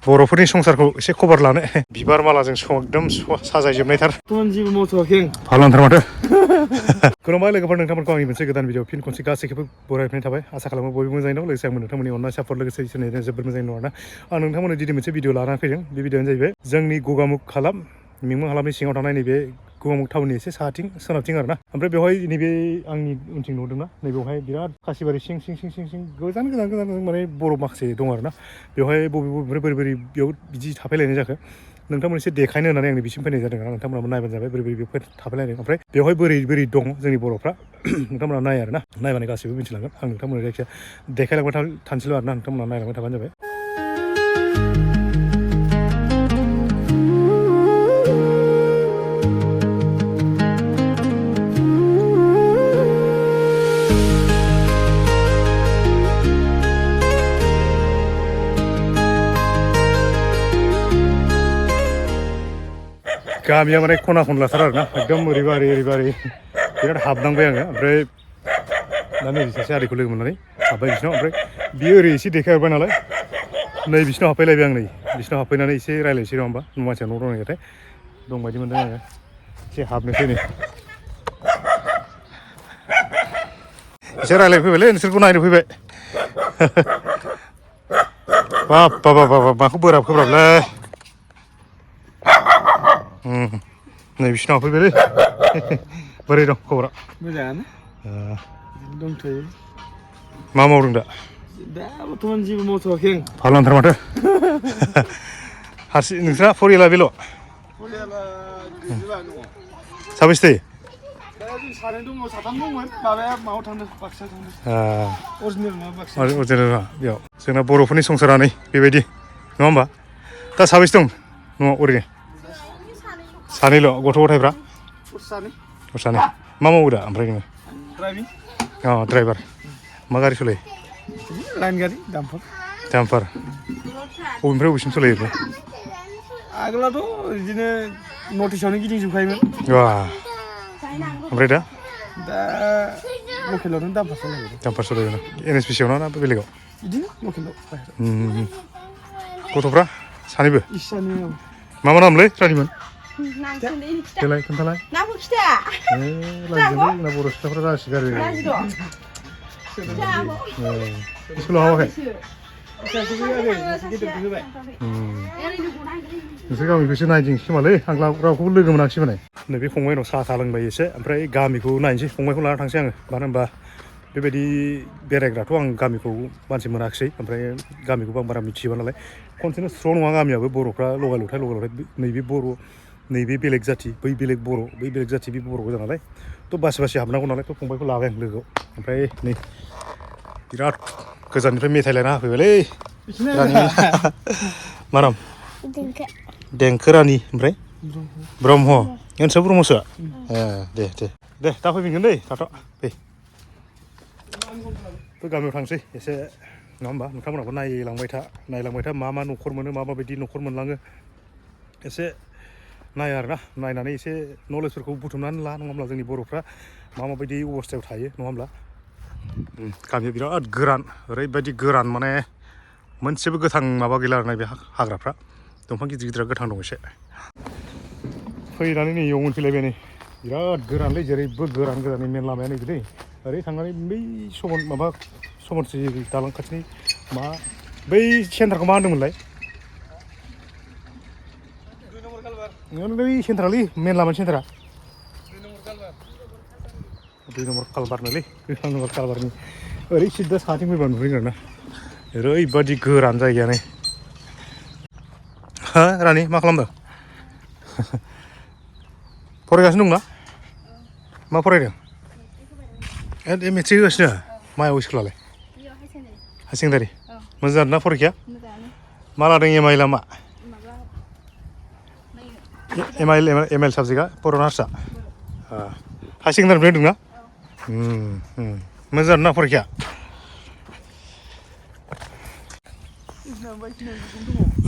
बर'फोरनि संसारखौ एसे खबर लानो बिबार मालाजों एकदम साजायजोबनायथार जेबो मावथ'वाखै फालांथार माथो खुलुमबाय लोगोफोर नोंथांमोनखौ आंनि मोनसे गोदान भिडिअ फिन खनसे गासैखौबो बरायफिननाय थाबाय आसा खालामो बयबो मोजाङै दं लोगोसे आं नोंथांमोननि अननाय सापर्ट लोगोसे इसोरनि जोबोद मोजाङै दं आरोना आं नोंथांमोननो दिनै मोनसे भिडिअ लानानै फैदों बे भिडिअआनो जाहैबाय जोंनि गगामुख हालाम मिंमुं हालामनि सिङाव थानाय नैबे गगामुख टाउननि एसे साहाथिं सोनाबथिं आरोना ओमफ्राय बेवहाय नैबे आंनि उनथिं नुदोंना नैबेवहाय बिराद खासिबारि सिं गोजान माने बर' माखासे दं आरोना बेवहाय बबेनिफ्राय बोरै बेयाव बिदि थाफैलायनाय जाखो नोंथांमोन एसे देखायनो होननानै आंनि बिसिम फैनाय जादों आरो नोंथांमोनाबो नायबानो जाबाय बोरै बेफोर थाफैलायदों ओमफ्राय बेवहाय बोरै दं जोंनि बर'फ्रा नोंथांमोना नाय आरोना नायबानो गासैबो मिथिलांगोन आं नोंथांमोननो जायखिया देखायलांबाय थानोसैल' आरोना नोंथांमोना नायलांबाय थाबानो जाबाय गामिया माने खना खनलाथार आरोना एकदम ओरैबारि बिराद हाबनांबाय आङो ओमफ्राय दा नैबे सासे आदैखौ लोगो मोननानै हाबबाय बिसिनाव ओमफ्राय बियो ओरै एसे देखायहरबाय नालाय नै बिसिनाव हाबफैलायबाय आं नै बिसिनाव हाबफैनानै एसे रायज्लायनोसै नङा होमबा मानसिया न' दंनायखाय दंबायदि मोनदों आङो एसे हाबनोसै नै एसे रायज्लायफैबायलै नोंसोरखौ नायनो फैबाय बाब माखौ बोराबखोब्राबलै नै बिसिनाव हाबफैबायलै बोरै दं खबरा मोजाङानो दंथ'यो मा मावदों दा बर्थमान जेबो मावथ'वाखै फालांथार माथो हारसिं नोंस्रा फरियाला बेल' साबेसे थायो जों सानै दङ साथाम दंमोन माबाया माबायाव थांदों बाक्सायाव थांदों अरिजिनेल नङा बाक्सा अरिजिनेल नङा बेयाव जोंना बर'फोरनि संसारा नै बेबायदि नङा होमबा दा साबेसे दं न'आव ओरैनो सानैल' गथ' गथायफ्रा सानै मा मावो दा ओमफ्राय नोङो ड्राइभार मा गारि सालायो लाइन गारि दामफार बबेनिफ्राय बबेसिम सालायो आगोलावथ' बिदिनो नर्थ इस्टआवनो गिदिंजोबखायोमोन ओमफ्राय दा लकेलावनो दामफार सालायो NSPC आवना ना बेलेगाव बिदिनो लकेलाव गथ'फ्रा सानैबो मा नामलै रानिमोन देलाय खोन्थालाय लाजिदोंलै जोंना बर' सिख्लाफ्रा जासिगारो स्कुलाव हाबाखै नोंसोर गामिखौसो नायदिंसै खोमालै आं रावखौबो लोगो मोनाखिसै माने नैबे फंबायनाव साहा लोंबाय एसे ओमफ्राय गामिखौ नायनोसै फंबायखौ लाना थांसै आङो मानो होनबा बेबायदि बेरायग्राथ' आं गामिखौ मानसि मोनाखिसै ओमफ्राय गामिखौबो आं बारा मिथिजोबा नालाय खनसेनो स्र' नङा गामियाबो बर'फ्रा लगाय लथाय नैबे बर' नैबे बेलेग जाथि बै बेलेग बर' बै बेलेग जाथि बे बर' गोजा नालाय थ' बासि हाबनांगौ नालाय थ' फंबायखौ लाबाय आं लोगोआव ओमफ्राय नै बिराद गोजाननिफ्राय मेथाइ लायना होफैबायलै मा नाम देंखो रानि ओमफ्राय ब्रह्म नोंस्रा ब्रह्मसो दे दा फैफिनगोन दै थाथ' फै गामियाव थांसै एसे नङा होमबा नोंथांमोनहाबो नायलांबाय था मा न'खर मोनो माबायदि न'खर मोनलाङो एसे नाय आरोना नायनानै एसे नलेजफोरखौ बुथुमनानै ला नङा होमब्ला जोंनि बर'फ्रा माबायदि अबस्थायाव थायो नङा होमब्ला गामिया बिराद गोरान ओरैबायदि गोरान माने मोनसेबो गोथां माबा गैला आरोना बे हाग्राफ्रा दंफां गिदिरा गोथां दं एसे फैनानै नै इयाव मोनफैलायबाय नै बिराद गोरानलै जेरैबो गोरान मेन लामाया नैबे दै ओरै थांनानै बै समरथि दालां खाथिनि बै सेन्टारखौ मा होनदोंमोनलाय बै सेन्टारालै मेन लामानि सेन्टारा 2 नम्बर कालबारनोलै 2 नम्बर कालबारनि ओरै सिद्दा साहाथिं फैबा नुहैगोन आरोना ओरैबादि गोरान जायगायानो हा रानि मा खालामदों फरायगासिनो दंना मा फरायदों मेट्रिक होगासिनो मायाव स्कुलालाय हायार सेकेन्डारि मोजां जादों ना फरिखाया मा लादों एम मा एम आइल साबजेक्टआ बर' ना हारसा हायार सेकेन्डारिनिफ्राय होदोंना मोजां जादों ना फरिखाया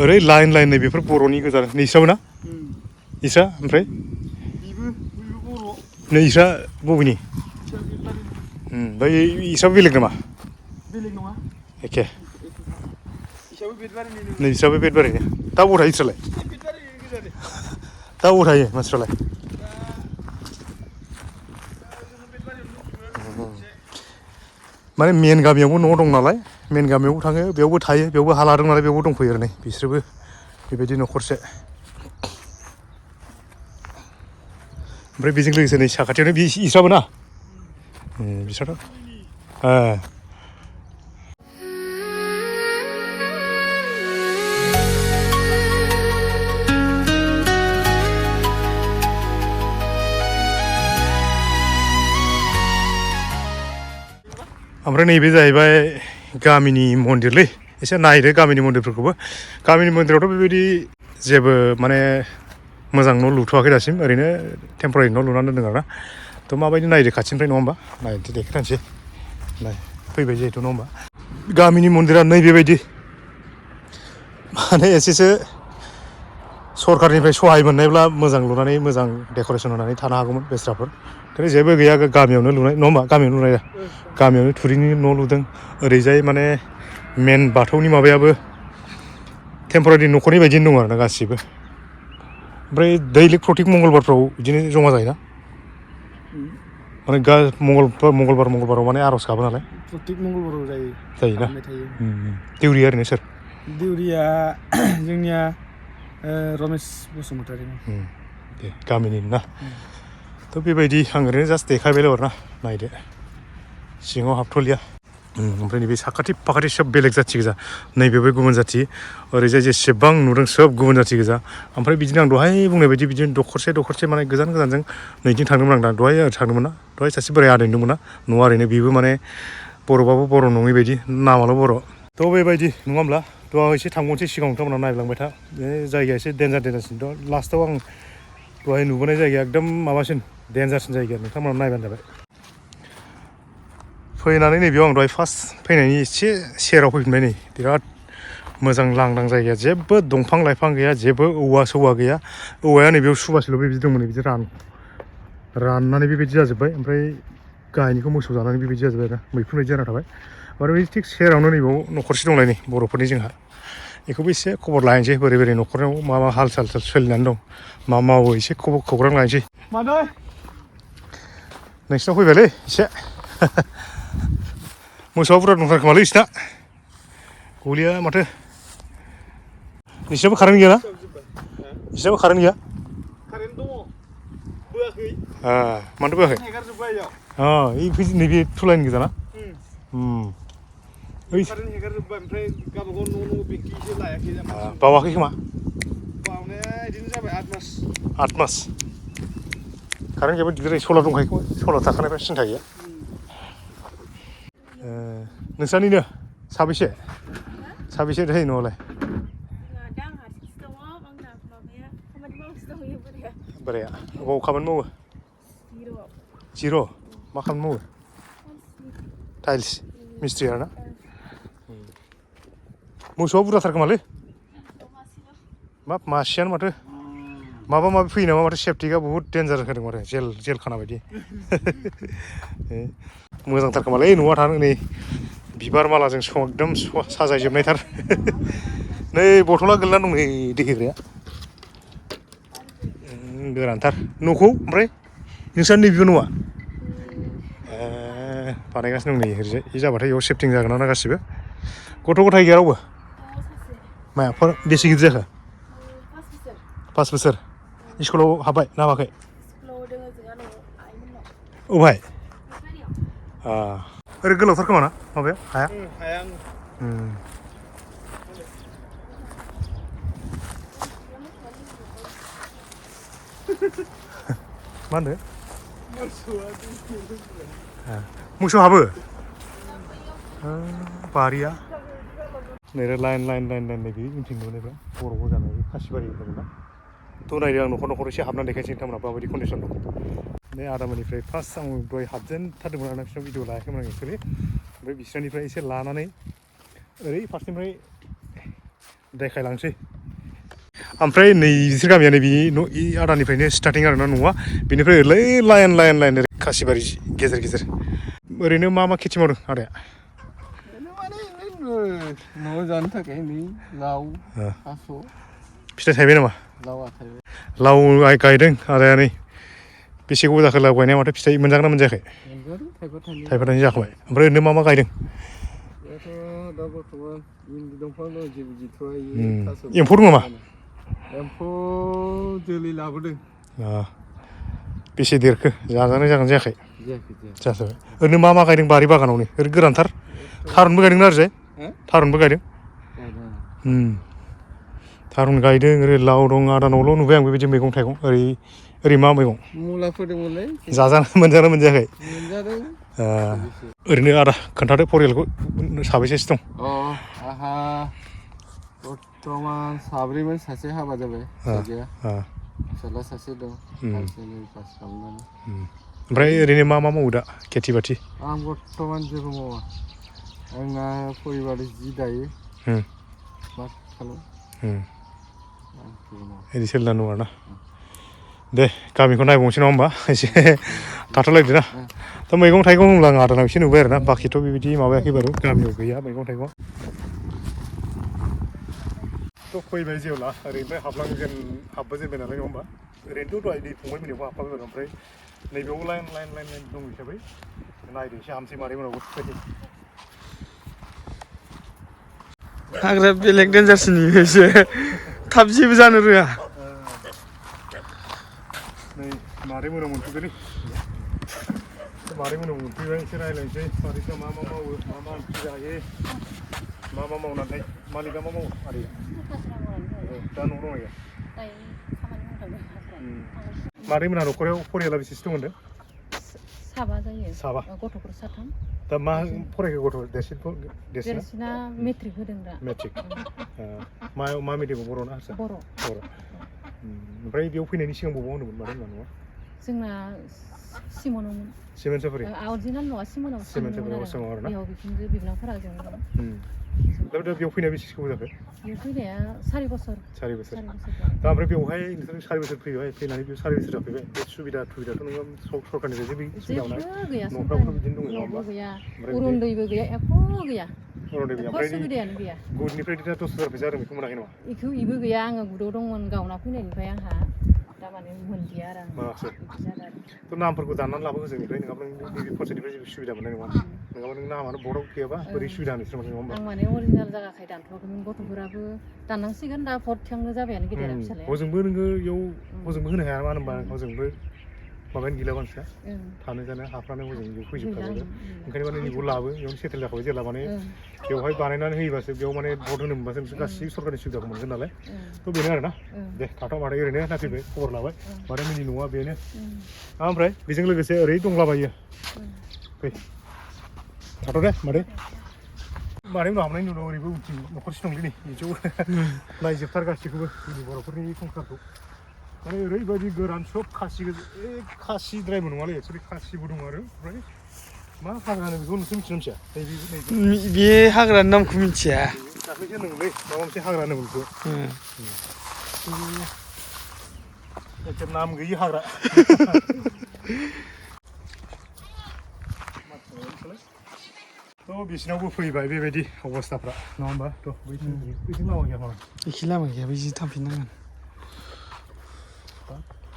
ओरै लाइन नै बेफोर बर'नि गोजा नैस्राबो ना इस्रा ओमफ्राय नै इस्रा बबेनि बै इस्राबो बेलेग नामा बेलेग नङा एखे नै बिस्राबो बेटबारिनि दा बबाव थायो बिस्रालाय दा बबाव थायो मानसिफ्रालाय माने मेन गामियावबो न' दं नालाय मेन गामियावबो थाङो बेयावबो थायो बेयावबो हा लादों नालाय बेयावबो दंफैयो आरो नै बिसोरबो बेबायदि न'खरसे ओमफ्राय बेजों लोगोसे नै साखाथियावनो बे इस्राबो ना बिस्राथ' ओमफ्राय नैबे जाहैबाय गामिनि मन्दिरलै एसे नायदो गामिनि मन्दिरफोरखौबो गामिनि मन्दिरावथ' बेबायदि जेबो माने मोजां न' लुथ'वाखै दासिम ओरैनो टेम्परारि न' लुनानै दोनदों आरोना थ' माबायदि नायदो खाथिनिफ्राय नङा होमबा नायदो देखायनोसै नाय फैबाय जिहेथु नङा होमबा गामिनि मन्दिरा नै बेबायदि माने एसेसो सरकारनिफ्राय सहाय मोननायब्ला मोजां लुनानै मोजां डेक'रेसन होनानै थानो हागौमोन बेस्राफोर खिन्थु जेबो गैया गामियावनो लुनाय नङा होमबा गामियावनो लुनाय गामियावनो थुरिनि न' लुदों ओरैजाय माने मेन बाथौनि माबायाबो टेम्परारि न'खरनि बायदिनो दं आरोना गासिबो ओमफ्राय दैलिक प्रटिक मंगलबारफ्राव बिदिनो जमा जायोना माने मंगलबाराव माने आर'ज गाबो नालाय प्रटिक मंगलबाराव जायोना देउरिया ओरैनो सोर देउरिया जोंनिया रमेश बसुमतारी दे गामिनि ना थ' बेबायदि आं ओरैनो जास्ट देखायबायल' आरोना नायदो सिङाव हाबथ'लिया ओमफ्राय नैबे साखाथि फाखाथि सोब बेलेग जाथि गोजा नैबेबो गुबुन जाथि ओरैजाय जेसेबां नुदों सोब गुबुन जाथि गोजा ओमफ्राय बिदिनो आं दहाय बुंनाय बायदि बिदिनो दखरसे माने गोजान गोजानजों नैथिं थांदोंमोन आं दा दहाय थांदोंमोन ना दहाय सासे बोराय आदै नुदोंमोन ना न'आ ओरैनो बेबो माने बर'बाबो बर' नङै बायदि नामाल' बर' थ' बेबायदि नङा होमब्ला थ' आं एसे थांबावनोसै सिगाङाव नोंथांमोना नायलांबाय था बे जायगाया एसे देन्जारसिन थ' लास्टआव आं दहाय नुबोनाय जायगाया एकदम माबासिन देन्जारसिन जायगाया नोंथांमोना नायबानो जाबाय फैनानै नैबेयाव आं दहाय फार्स्ट फैनायनि एसे सेराव फैफिनबाय नै बिराद मोजां लांदां जायगाया जेबो दंफां लाइफां गैया जेबो औवा सौवा गैया औवाया नैबेयाव सुबासेल' बेबायदि दंमोन बिदि राननानै बेबायदि जाजोब्बाय ओमफ्राय गाहायनिखौ मोसौ जानानै बेबायदि जाजोब्बाय आरोना मैखुन बायदि जाना थाबाय आरो बे थिग सेरावनो नैबाव न'खरसे दंलाय नै बर'फोरनि जोंहा बेखौबो एसे खबर लाहैनोसै बोरै न'खराव मा हाल साल सोलिनानै दं मा मावो एसे खौरां लाहैनोसै नोंसिनाव फैबायलै एसे मोसौआ बुरजा दंथारखोमालै बिसिना गलिया माथो नोंसिनाबो कारेन्ट गैयाना नोंसिनाबो कारेन्ट गैया कारेन्ट दङ बोआखै मानोथो बोआखै हेगारजोब्बाय नैबे थुलायनि गोजाना कारेन्ट हेगारजोब्बाय ओमफ्राय गावबागाव न' बेंकिसो लायाखै बावाखै खोमा बावनाया बिदिनो जाबाय 8 मास कारेन्ट गैयाबा दिगदार जायो सलार दंखायो सलार थाखानायफ्रा सिन्था गैया नोंस्रानिनो साबेसे थायो न'आवलाय बोराया अबाव खामानि मावो जिर' मा खामानि मावो टाइल्स मिस्ट्रि आरोना मोसौआ बुरजाथार खोमालै मासेयानो माथो माबा माबि फैयो नामा माथो सेफटिकआ बुहुद डेन्जार होदों माथो जेल खाना बायदि मोजांथार खोमालै न'आ थानो नै बिबार मालाजों एकदम साजायजोबनायथार नै बथला गोलैना दं नै दै होग्राया गोरानथार न'खौ ओमफ्राय नोंस्रा नैबेबो न'आ बानायगासिनो दं नै ओरैजाय बे जाबाथाय बेयाव सेफटिं जागोन ना गासिबो गथ' गथाय गैया रावबो माया बेसे गिदिर जाखो 5 बोसोर स्कुलाव हाबबाय ना हाबाखै अबहाय ओरै गोलावथार खोमा ना माबाया हाया मा होनदों मोसौ हाबो बारिया नै लाइन नैबे उनथिं नुनायफ्रा बर'बो जानाय खासिबारि दंना थ' नायदो आं न'खर एसे हाबनानै देखायसै नोंथांमोना माबायदि कन्डिसन दं बे आदामोननिफ्राय फार्स्ट आं दहाय हाबजेनथारदोंमोन आरोना बिसोरनाव भिडिअ लायाखैमोन आं एक्सुवेलि ओमफ्राय बिसोरनिफ्राय एसे लानानै ओरै फारसेनिफ्राय देखायलांसै ओमफ्राय नै बिसोर गामिया नै बे आदानिफ्रायनो स्टार्टिं आरोना न'आ बेनिफ्राय ओरै लाइन ओरै खासिबारि गेजेर ओरैनो मा खेथि मावदों आदाया न'आव जानो थाखाय नै लाव थास' फिथाइ थायबाय नामा लावा थायबाय लाव गायदों आदाया नै बेसे गोबाव जाखो लाव गायनाया माथो फिथाइ मोनजागोन ना मोनजायाखै मोनजादों थाइफा थायफा जाखाबाय ओमफ्राय ओरैनो मा गायदों बेथ' दा बर्थमान इन्दि दंफां दं जेबो गैथ'आ एम्फौ दं नामा एम्फौ जोलै लाबोदों बेसे देरखो जाजानाय जागोन जायाखै जायाखै जाजाबाय ओरैनो मा गायदों बारि बागानावनो ओरैनो गोरानथार थारुनबो गायदों ना ओरैजाय थारुनबो गायदों थारुन गायदों ओरै लाव दं आदानावल' नुबाय आं बेबायदि मैगं थाइगं ओरै मा मैगं मुला फोदोंमोनलै मोनजाना मोनजायाखै मोनजादों ओरैनो आदा खोन्थादो परियालखौ साबेसेसो दं आहा बर्थमान साब्रैमोन सासे हाबा जाबाय फिसाला सासे दं पास खालामनानै ओमफ्राय ओरैनो मा मावो दा खेथि बाथि आं बर्थमान जेबो मावा आंना परिबार जि दायो मा खालाम बिदि सोलिना दं आरोना दे गामिखौ नायबावनोसै नङा होमबा एसे थाथ'लायदो ना दा मैगं थाइगं होनब्ला आं आदानाव एसे नुबाय आरोना बाखिथ' बेबायदि माबायाखै बारु गामियाव गैया मैगं थाइगं थ' फैबाय जेब्ला ओरैनिफ्राय हाबबो जेनबाय नालाय नङा होमबा ओरैनोथ' दहाय दै फंबाय मोनायावबो हाबफाबाय बारु ओमफ्राय नैबेयाव लाइन दं हिसाबै नायदो एसे हाबसै मादैमोनावबो हाग्राया बेलेग डेन्जारसिन एसे थाब जेबो जानो रोङा नै मादैमोनाव मोनफैबायलै मादैमोनाव मोनफैबाय एसे रायज्लायनोसै मादैफ्रा मा मावो मा ओंख्रि जायो मा मावनानै मालिकआ मा मावो आदैया दा न'आव दं गैया मादैमोनहा न'खराव फरियाला बेसेसो दं होनदों साबा जायो साबा गथ'फोर साथाम दा मा फरायखो गथ' देरसिना मेट्रिक होदों दा मेट्रिक मा मिडियामाव बर' ना हारसा बर' ओमफ्राय बेयाव फैनायनि सिगां बबाव होनदोंमोन मादैमोनहा न'आ जोंना सिमनावमोन सिमेन्ट साफारि अरिजिनेल न'आ सिमनाव आरोना बेयाव बिखुनजो बिबोनांफोरा जों दा बेयाव फैनाया बेसे गोबाव जाखो बेयाव फैनाया 4 बोसोर दा ओमफ्राय बेवहाय नोंसोर 4 बोसोर फैनानै बेयाव 4 बोसोर जाफैबाय बे सुबिदाथ' नोङो सरकारनिफ्राय जेबो गैया न'फ्रावथ' बिदिनो दङ न'बो गैया उरुन्दैबो गैया एख' गैया सुबिदायानो गैया गुदनिफ्राय 10,000 फैसा जादों बेखौ मोनाखै नामा इबो गैया आङो गुदाव दंमोन गावना फैनायनिफ्राय आंहा दामाने मोनदिया आरो थ' नामफोरखौ दाननानै लाबो जोंनिफ्राय नङाबा नों नैबे फरायसानिफ्राय जेबो सुबिदा मोननाय नङा नङाबा नों नामानो बर्डआव गैयाबा बोरै सुबिदा होनोसै नङा होमबा आं माने अरिजिनेल जागाखाय दानथ'वाखैमोन गथ'फोराबो दाननांसिगोन दा भट थिखांनो जाबायानो गेदेरा फिसालाया हजोंबो नोङो इयाव हजोंबो होनो हाया मानो होनबा हजोंबो माबायानो गैला मानसिया थानो जानो हाफ्रानो हजों बेयाव फैजोबखाबाय ओंखायनो माने नैबेखौ लाबो बेयावनो सेटेल जाखाबाय जेला माने बेवहाय बानायनानै होयोबासो बेयाव माने भट होनो मोनबासो नोंसोर गासिबो सरकारनि सुबिदाखौ मोनगोन नालाय थ' बेनो आरोना दे थाथ' मादै ओरैनो नायफैबाय खबर लाबाय मादैमोननि न'आ बेनो ओमफ्राय बेजों लोगोसे ओरै दंलाबायो फै थाथ' दे मादैमोनाव हाबनायनि उनाव ओरैबो उनथिं न'खरसे दंलै नै बिदियाव नायजोबथार गासैखौबो जोंनि बर'फोरनि संसारखौ माने ओरैबायदि गोरान सब खासिद्रायबो नङालै एक्सुवेलि खासिबो दं आरो ओमफ्राय मा हाग्रा होनो बेखौ नोंसोर मिथिया बे हाग्रानि नामखौ मिथिया दाख्लैसो होनदोंमोनलै माबा मोनसे हाग्रा होनोमोन बेखौ नाम गैयि हाग्रा थ' बिसिनावबो फैबाय बेबायदि अबस्थाफ्रा नङा होमबा थ' बैथिं लामा गैया माबा एखे लामा गैया बै जि थांफिननांगोन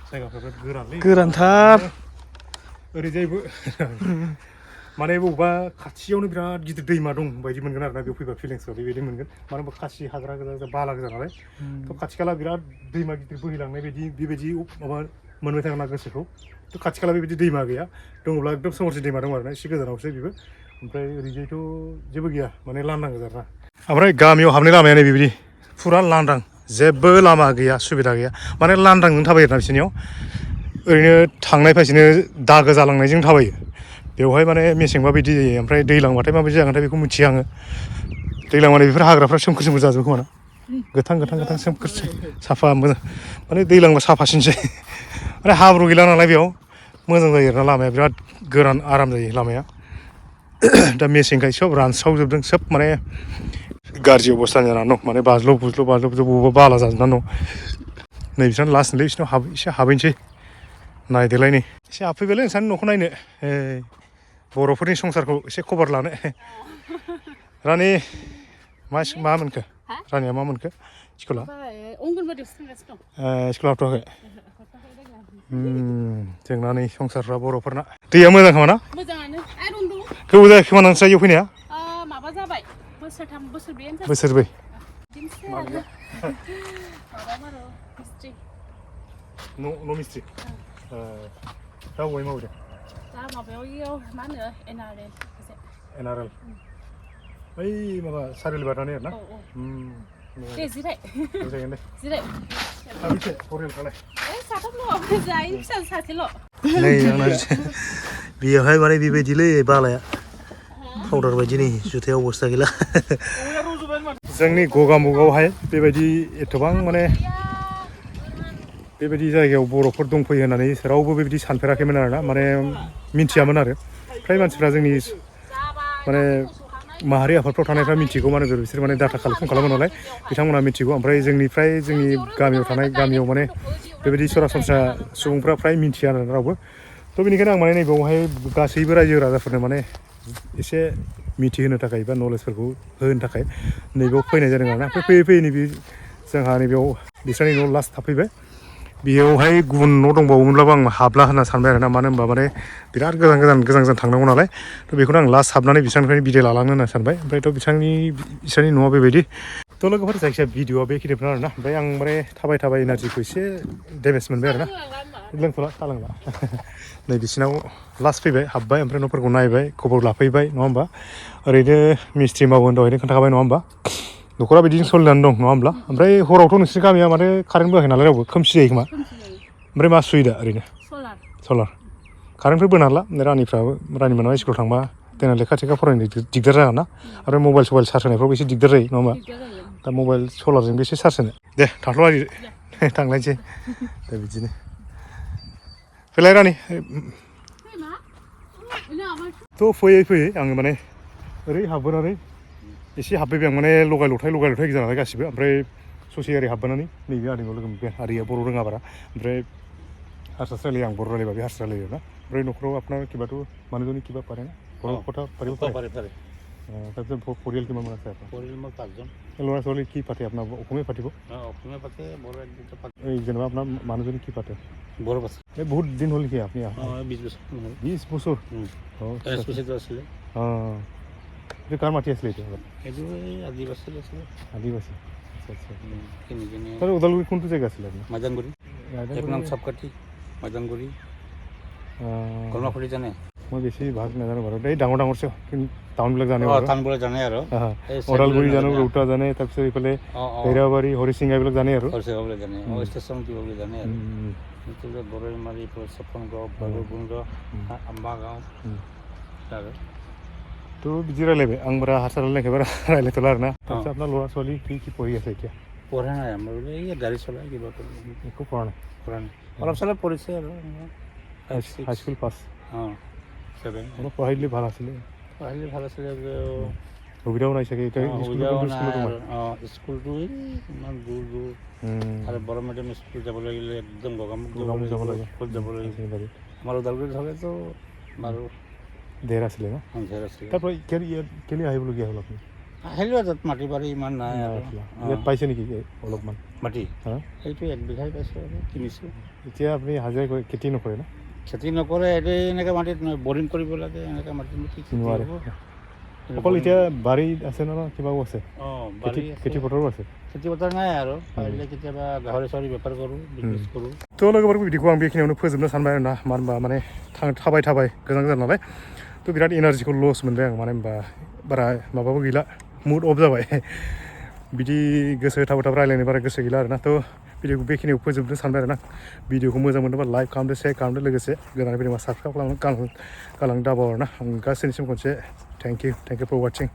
जायगाफ्रा बिराद गोरानलै गोरानथार ओरैजायबो माने बबेबा खाथियावनो बिराद गिदिर दैमा दं बायदि मोनगोन आरोना बेयाव फैबा फिलिंसआ बेबायदि मोनगोन मानो होनबा खासि हाग्रा गोजा बाला गोजा नालाय थ' खाथि खाला बिराद दैमा गिदिर बोहैलांनाय बेबायदि माबा मोनबाय थागोन ना गोसोखौ थ' खाथि खाला बेबायदि दैमा गैया दङब्ला एकदम सोमोरसि दैमा दं आरोना एसे गोजानावसो बेबो ओमफ्राय ओरैजायथ' जेबो गैया माने लांदां गोजा आरोना ओमफ्राय गामियाव हाबनाय लामायानो बेबायदि फुरा लांदां जेबो लामा गैया सुबिदा गैया माने लांदांजों थाबायो आरोना बिसोरनियाव ओरैनो थांनाय फैसिनो दागो जालांनायजों थाबायो बेवहाय माने मेसेंबा बिदि जायो ओमफ्राय दैलांबाथाय माबायदि जागोनथाय बेखौ मिथिया आङो दैलां माने बेफोर हाग्राफ्रा सोमखोर जाजोबो खोमा ना गोथां सोमखोर साफा मोजां माने दैलांबा साफासिनसै माने हाब्रु गैला नालाय बेयाव मोजां जायो आरोना लामाया बिराद गोरान आराम जायो लामाया दा मेसेंखाय सब रानस्रावजोबदों सोब माने गाज्रि अबस्थानि जानानै दं माने बाज्ल' बुज्ल' बबेबा बाला जाजोबनानै दं नै बिसोरना लास्टलै बिसोरनाव एसे हाबहैनोसै नायदोलाय नै एसे हाबफैबायलै नोंसानि न'खौ नायनो बर'फोरनि संसारखौ एसे खबर लानो रानि मा मोनखो रानिया मा मोनखो स्कुला अंगनबादियावसो थांगासिनो दं स्कुलाव हाबथ'वाखै जोंना नै संसारफ्रा बर'फोरना दैया मोजां खोमा ना मोजाङानो आयरन दं गोबाव जायाखै खोमा नोंस्रा इयाव फैनाया माबा जाबाय बोसोरथाम बोसोरब्रैयानो जाबाय बोसोरब्रै बिदिनोसै आरो माबा बार' मिस्ट्रि न' मिस्ट्रि दा बबेहाय मावदों दा माबायाव इयाव मा होनो NRL बै माबा सारिल बारनानै आरोना दे जिराय जागोन दे जिराय साबेसे फरियालफ्रालाय साथामल' जायो फिसा सासेल' नै आंना बेयावहाय माने बेबायदिलै बालाया पाउडार बायदि नै जुथायाव अबस्था गैला जोंनि गगामुखआवहाय बेबायदि एथबां माने बेबायदि जायगायाव बर'फोर दंफैयो होननानै रावबो बेबायदि सानफेराखैमोन आरोना माने मिन्थियामोन आरो फ्राय मानसिफ्रा जोंनि माने माहारि आफादफ्राव थानायफ्रा मिथिगौ माने बिसोर माने डाटा कालेक्सन खालामो नालाय बिथांमोना मिथिगौ ओमफ्राय जोंनिफ्राय जोंनि गामियाव थानाय गामियाव माने बेबायदि सरासनस्रा सुबुंफ्रा फ्राय मिथिया आरो रावबो थ' बेनिखायनो आं माने नैबेयावहाय गासैबो रायजो राजाफोरनो माने एसे मिथिहोनो थाखाय बा नलेजफोरखौ होनो थाखाय नैबेयाव फैनाय जादों आरोना फैयै फैयै नैबे जोंहा नैबेयाव बिस्रानि न'आव लास्ट थाफैबाय बेयावहाय गुबुन न' दंबावोमोनब्लाबो आं हाबला होनना सानबाय आरोना मानो होनबा माने बिराद गोजान थांनांगौ नालाय थ' बेखौनो आं लास्ट हाबनानै बिसोरनिफ्राय बिदाय लालांनो होनना सानबाय ओमफ्रायथ' बिसोरनि न'आ बेबायदि थ' लोगोफोर जायखिजाया भिडिअआ बेखिनिफ्राय आरोना ओमफ्राय आं माने थाबाय एनार्जिखौ एसे डेमेज मोनबाय आरोना लोंथ'ला सालोंला नै बिसिनाव लास्ट फैबाय हाबबाय ओमफ्राय न'फोरखौ नायबाय खबर लाफैबाय नङा होमबा ओरैनो मिस्ट्रि मावो दहायनो खोन्थाखाबाय नङा होमबा न'खरा बिदिनो सोलिनानै दं नङा होमब्ला ओमफ्राय हरावथ' नोंसोरनि गामिया माथो कारेन्ट बोआखै नालाय रावबो खोमसि जायो खोमा ओमफ्राय मा सुबिदा ओरैनो सलार कारेन्टफोर बोनो हाला रानि मोनाबा स्कुलाव थांबा देनां लेखा थेखा फरायनो दिगदार जागोन ना आरो मबाइल चार्ज होनायफ्रावबो एसे दिगदार जायो नङा होमबा दा मबाइल सलारजोंबो एसे चार्ज होनो दे थांथ'लाय थांलायनोसै दा बिदिनो फैलाय रानि थ' फैयै आङो माने ओरै हाबबोनानै एसे हाबफैबाय आं माने लगाय लथाय गोजा नालाय गासिबो ओमफ्राय ससे ओरै हाबबोनानै नैबे आदैनाव लोगो मोनबाय आदैया बर' रोङा बारा ओमफ्राय हारसा रायलायो आं बर' रायलायबा बे हारसा रायलायो ना ओमफ्राय न'खराव आपनार किबाथ' মানুহজনী কিবা পাৰে না ঘৰৰ কথা পাৰিব পাৰে তাৰপিছত পৰিয়াল কিমান মান আছে আপোনাৰ পৰিয়াল মই 5 জন ল'ৰা ছোৱালী কি পাতে আপোনাৰ অসমীয়া পাতিব অসমীয়া পাতে বড়ো একদিনটা পাতে এই যেনিবা আপোনাৰ মানুহজনী কি পাতে বড়ো পাতে এই বহুত দিন হ'ল নেকি আপুনি 20 বছৰ 20 বছৰ আছিলে এইটো কাৰ মাটি আছিলে এতিয়া এইটো আদিবাসী আছিলে আদিবাসী আচ্ছা কিনি তাৰ ওদালগুৰি কোনটো জেগা আছিলে আপোনাৰ মাজাংগুৰি এক নাম চাপকাঠি মাজাংগুৰি কলমাখুৰি জানে মই বেছি ভাগ নাজানো বাৰু এই ডাঙৰছে টাউনবিলাক জানে টাউনবিলাক জানে আৰু ওদালগুৰি জানো ৰৌতা জানে তাৰপিছত এইফালে ভৈৰাবাৰী হৰিচিঙা এইবিলাক জানে আৰু হৰিচিঙাবিলাক জানে ষ্টেচন কিবা বুলি জানে আৰু বৰৈমাৰী চপনগাঁও ভৈৰৱকুণ্ড আম্বাগাঁও আৰু তো বিজি ৰাইলায়बाय आं बारा हारसा रायलायनायखाय बारा रायलायथ'ला आरोना তাৰপিছত আপোনাৰ ল'ৰা ছোৱালী কি পঢ়ি আছে এতিয়া পঢ়া নাই আমাৰ এই গাড়ী চলাই কিবা একো পঢ়া নাই অলপ চলপ পঢ়িছে আৰু হাই স্কুল পাছ 7 অলপ পঢ়াই দিলে ভাল আছিলে সুবিধাও নাই চাগে এতিয়া স্কুলটো ইমান দূৰ আৰু বড়ো মিডিয়াম স্কুল যাব লাগিলে একদম গগামুখ যাব লাগে আমাৰ ওদালগুৰিত হ'লেতো বাৰু ধেৰ আছিলে ন তাৰপৰা কেলে আহিবলগীয়া হ'ল আপুনি আহিলোঁ তাত মাটি বাৰী ইমান নাই আৰু ইয়াত পাইছে নেকি অলপমান মাটি সেইটো 1 বিঘাই পাইছোঁ আৰু কিনিছোঁ এতিয়া আপুনি হাজিৰা কৰি খেতি নকৰে ন খেতি নকৰে এনেকৈ মাটিত বৰিং কৰিব লাগে এনেকৈ মাটিত নোৱাৰে অকল এতিয়া বাৰী আছে ন কিবাও আছে খেতি পথাৰো আছে খেতি পথাৰ নাই আৰু পাৰিলে কেতিয়াবা গাহৰি চাহৰি বেপাৰ কৰোঁ বিজনেছ কৰোঁ थ' लोगोफोर बिदिखौ आं बेखिनियावनो फोजोबनो सानबाय आरोना मानो होनबा माने थाबाय गोजान नालाय थ' बिराद एनार्जिखौ लस मोनबाय आं मानो होनबा बारा माबाबो गैला मुड अफ जाबाय बिदि गोसो थाब रायलायनो बारा गोसो गैला आरोना थ' भिडिअखौ बेखिनियाव फोजोबनो सानबाय आरोना भिडिअखौ मोजां मोनोबा लाइक खालामदो शेयार खालामदो लोगोसे गोदान फैदोंबा साबस्क्राइब खालामनो गालां दाबाव आरोना आं गासैनिसिम खनसे थेंक इउ फर वाचिं